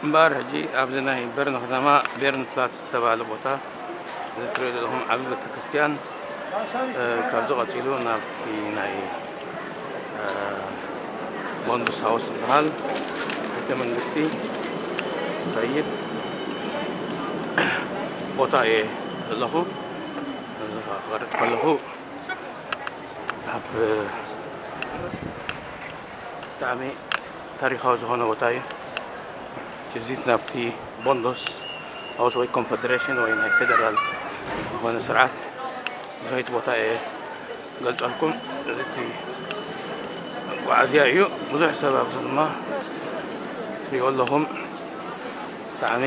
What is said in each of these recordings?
እምበኣር ሕጂ ኣብዚ ናይ በርን ከተማ ቤርን ፕላትስ ዝተባህለ ቦታ እዚ ትሪኦ ዘለኹም ዓቢ ቤተክርስትያን፣ እ፣ ካብዚ ቀጺሉ ናብቲ ናይ፣ እ፣ ቦንዱስ ሃውስ ዝበሃል ቤተ መንግስቲ ዝኸይድ ቦታ እየ ዘለኹ። እዚ ከዓ ክቐርጽ ከለኹ ኣብ ብጣዕሚ ታሪኻዊ ዝኾነ ቦታ እዩ። ትዝት ናብቲ ቦንዶስ ሃውስ ወይ ኮንፈደሬሽን ወይ ናይ ፌደራል ዝኾነ ስርዓት ዝኸይድ ቦታ እየ ገልጸልኩም። እዚ እቲ መጓዓዝያ እዩ። ብዙሕ ሰብ ኣብዚ ድማ ትሪእዎ ኣለኹም። ብጣዕሚ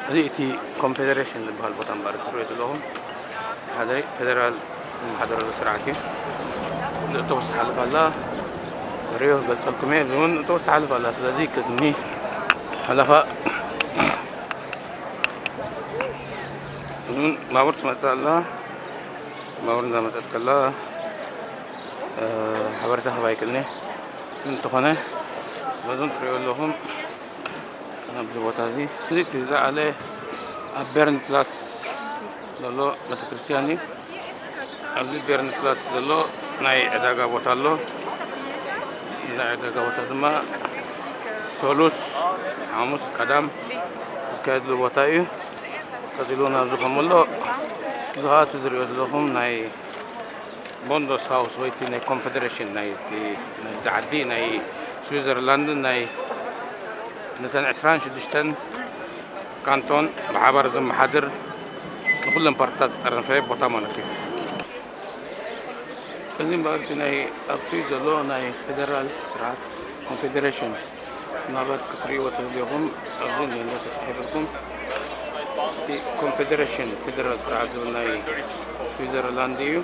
እዚ እቲ ኮንፌደሬሽን ዝበሃል ቦታ እምበኣር ትሪኦ ዘለኹም ሓደ ፌደራል ዝመሓደረሉ ስርዓት እዩ። ንእቶ ትሓልፍ ኣላ ሪኦ ገልጸልኩም እየ። እዚ እውን እቶ ትሓልፍ ኣላ። ስለዚ ቅድሚ ሓለፋ እዚ እውን ባቡር ትመጽእ ኣላ። ባቡር እንዳመጸት ከላ፣ እ፣ ሓበሬታ ክህብ ኣይክእልን እየ። እንተኾነ በዞም ትሪኦ ኣለኹም ኣብዚ ቦታ እዚ፣ እዚ እቲ ዝለዓለ ኣብ ቤርን ፕላስ ዘሎ ቤተክርስትያን እዩ። ኣብዚ ቤርን ፕላስ ዘሎ ናይ ዕዳጋ ቦታ ኣሎ። ናይ ዕዳጋ ቦታ ድማ ሰሉስ፣ ሓሙስ፣ ቀዳም ዝካየድሉ ቦታ እዩ። ቀጺሉ ናብዚ ከም ኣሎ፣ እዚ ኸኣ እቲ ዝሪኦ ዘለኹም ናይ ቦንዶስ ሃውስ ወይ እቲ ናይ ኮንፈደሬሽን ናይ እቲ ናይዚ ዓዲ ናይ ስዊዘርላንድን ናይ ነተን ዕስራን ሽዱሽተን ካንቶን ብሓባር ዘመሓድር ንኹለን ፓርትታት ዝጠርነፈ ቦታ ማለት እዩ። እዚ እምበኣር እቲ ናይ ኣብ ስዊዝ ዘሎ ናይ ፌደራል ስርዓት ኮንፌደሬሽን ምናልባት ክትርእይዎ ትኽእሉ ኢኹም። ኣብዚ ንሎ ተጻሒፉልኩም እቲ ኮንፌደሬሽን ፌደራል ስርዓት ዝብል ናይ ስዊዘርላንድ እዩ።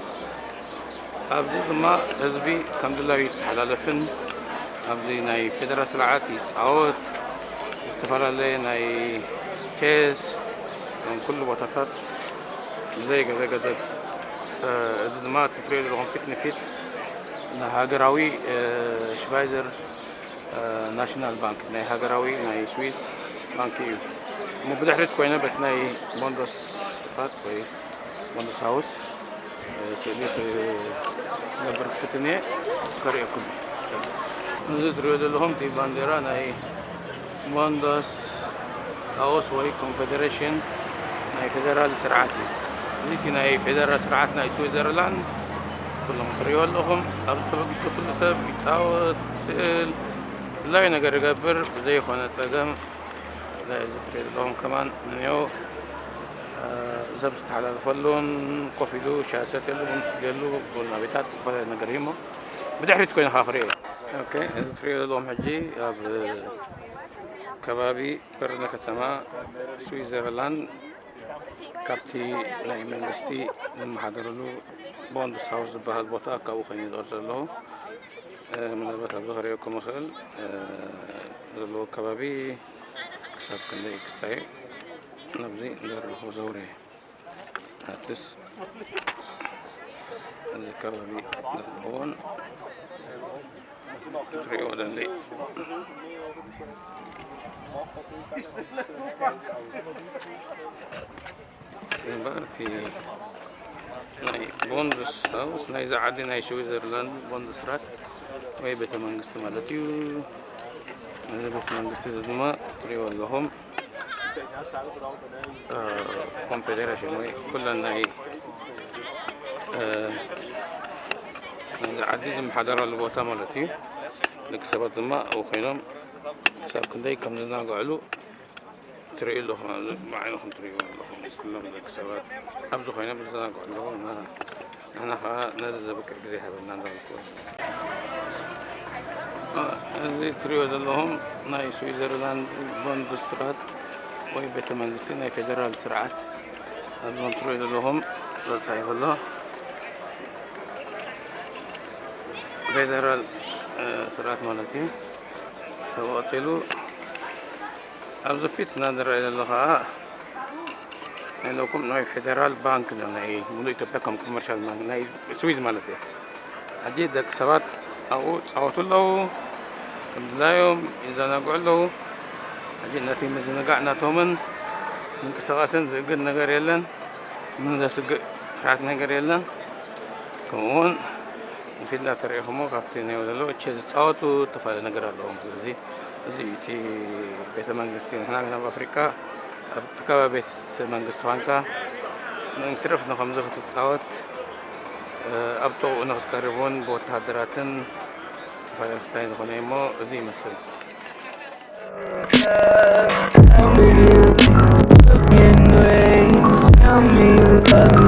ኣብዚ ድማ ህዝቢ ከም ድላዩ ይተሓላለፍን ኣብዚ ናይ ፌደራል ስርዓት ይጻወት። ዝተፈላለየ ናይ ቼስ፣ እዞም ኩሉ ቦታታት ብዘይ ገለ ገደብ፣ እ፣ እዚ ድማ እቲ ትሪኦ ዘለኹም ፊት ንፊት ንሃገራዊ፣ እ፣ ሽቫይዘር፣ እ፣ ናሽናል ባንክ፣ ናይ ሃገራዊ ናይ ስዊስ ባንክ እዩ። እሞ ብድሕሪት ኮይነ በቲ ናይ ቦንዶስ ፓርክ ወይ ቦንዶስ ሃውስ፣ እ፣ ስእሊ ክገብር ክፍትን እየ፣ ከርእየኩም። እዚ ትሪኦ ዘለኹም እቲ ባንዴራ ናይ ቦንዶስ ሃውስ ወይ ኮንፌደሬሽን ናይ ፌደራል ስርዓት እዩ። እዚ እቲ ናይ ፌደራል ስርዓት ናይ ስዊዘርላንድ ኩሎም ትሪእዎ ኣለኹም። ኣብዚ ተበጊሱ ኩሉ ሰብ ይጻወት፣ ስእል፣ ድላዩ ነገር ይገብር፣ ብዘይኮነ ጸገም። እዚ ትሪእዎ ዘለኹም ከማን ንኔው፣ እ፣ ሰብ ዝተሓላለፈሉን ኮፍ ኢሉ ሻሂ ዝሰትየሉ፣ ቡን ዝሰትየሉ፣ ቡና ቤታት፣ ዝተፈላለዩ ነገር እዩ እሞ ብድሕሪት ኮይንኻ ክርእዮ። ኦኬ፣ እዚ ትሪእዎ ዘለኹም ሕጂ ኣብ ከባቢ በርነ ከተማ ስዊዘርላንድ ካብቲ ናይ መንግስቲ ዝመሓደረሉ ቦንድስ ሃውስ ዝበሃል ቦታ ካብኡ ኮይነ ዝቐርጸ ዘለኹ። እ፣ ምናልባት ኣብዚ ክርእየኩም እኽእል፣ እ፣ ዘለዎ ከባቢ ክሳብ ክንደይ ክስታይ ናብዚ እንዳረኹ ዘውረ። ኣትስ እዚ ከባቢ ዘለዎን ክትሪእዎ ደሊ። እምበኣር እቲ ናይ ቦንድስ ሃውስ ናይዚ ዓዲ ናይ ስዊዘርላንድ ቦንድስራት ወይ ቤተ መንግስቲ ማለት እዩ። እዚ ቤተ መንግስቲ እዚ ድማ ትሪእዎ ኣለኹም። እ፣ ኮንፌዴሬሽን ወይ ኩለን ናይ፣ እ፣ ናይዚ ዓዲ ዝመሓደራሉ ቦታ ማለት እዩ። ደቂ ሰባት ድማ ኣብኡ ኮይኖም ክሳብ ክንደይ ከም ዝዘናግዕሉ ትርእዩ ኣለኹም፣ ኣብዚ ብዓይንኹም ትርእይዎ ኣለኹም። ኩሎም ደቂ ሰባት ኣብዚ ኮይኖም ይዘናግዑ ኣለዉ። እና ንሕና ኸዓ ነዚ ዘብቅዕ ግዜ ሃበና እንዳበልኩ። እ፣ እዚ ትርእይዎ ዘለኹም ናይ ስዊዘርላንድ ቦንድስራት ወይ ቤተ መንግስቲ ናይ ፌደራል ስርዓት ኣብዞም ትርእዩ ዘለኹም ተጻሒፉ ኣሎ። ፌደራል፣ እ፣ ስርዓት ማለት እዩ። ካብኡ ቀጺሉ ኣብዚ ፊት እናዝረኣይ ዘሎ ኸዓ ናይ ሎኩም ናይ ፌደራል ባንክ ነው፣ ናይ ሙሉእ ኢትዮጵያ ከም ኮመርሻል ባንክ ናይ ስዊዝ ማለት እዩ። ሕጂ ደቂ ሰባት ኣብኡ ይጻወቱ ኣለዉ፣ ከም ድላዮም ይዘናግዑ ኣለዉ። ሕጂ ነቲ ምዝንጋዕ ናቶምን ምንቅስቃስን ዝእግድ ነገር የለን። ምን ዘስግእ ፍርሓት ነገር የለን። ከምኡውን ንፊልዳ ተሪኢኹሞ ካብቲ ናይ ዘለዉ እቸ ዝፃወቱ ተፈላለዩ ነገር ኣለዎም። ስለዚ እዚ እቲ ቤተ መንግስቲ ንሕና ግን ኣብ ኣፍሪቃ ኣብ ከባቢ ቤተ መንግስቲ ኳንካ ምእንቲ ረፍ ንከምዚ ክትፃወት ኣብ ጥቕኡ ንክትቀርብ እውን ብወተሃደራትን ዝተፈላለዩ ክስታይ ዝኾነ እሞ እዚ ይመስል። Tell me, look in the rays. Tell me, look